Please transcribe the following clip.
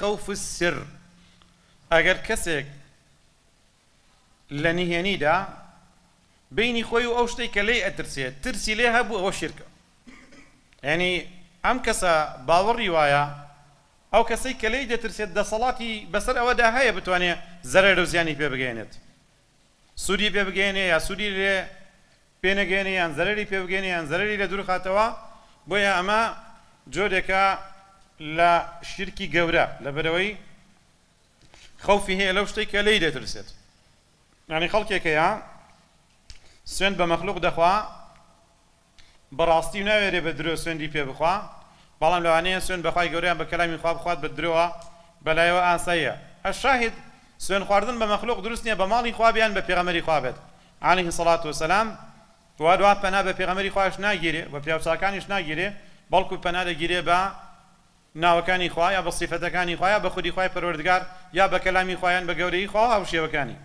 خوف السر، ئەگەر کەسێک لە نهێنیدا بینی خۆی و ئەو شتەی کە لێی ئەترسێت ترسی لێ هەبوو ئەوە شیرکە. یانی ئەم کەسە باوەڕی وایە ئەو کەسەی کە لێی دەترسێت دەسەڵاتی بەسەر ئەوەدا هەیە بتوانێ زەرەر و زیانی پێ بگەیەنێت، سوودی پێ بگەیەنێ یا سوودی لێ پێ نەگەیەنێ یان زەرەری پێ بگەیەنێ یان زەرەری لێ دوور خاتەوە. بۆیە ئەمە جۆرێکە لە شیرکی گەورە، لەبەرئەوەی خەوفی هەیە لەو شتەی کە لێی دەترسێت. یانی خەڵکێک هەیە سوێند بە مەخلوق دەخوا بەڕاستی و ناوێرێ بە درۆ سوێندی پێ بخوا، بەڵام لەوانەیە سوێند بە خوای گەورە یان بە کەلامی خوا بخوات بە درۆوە بەلایەوە ئاساییە. الشاهد سوێند خواردن بە مەخلوق دروست نیە بە ماڵی خوا بێ یان بە پێغەمبەری خوا بێت علیه الصلوة والسلام، وە هەروەها پەنا بە پێغەمبەری خواش ناگیرێ و پیاوچاکانیش ناگیرێ بەڵکو پەنا دەگیرێ بە ناوەکانی خوا یا بە سیفەتەکانی خوا یا بە خودی خوای پەروەردگار یا بە کەلامی خوا یان بە گەورەیی خوا و هاوشێوەکانی.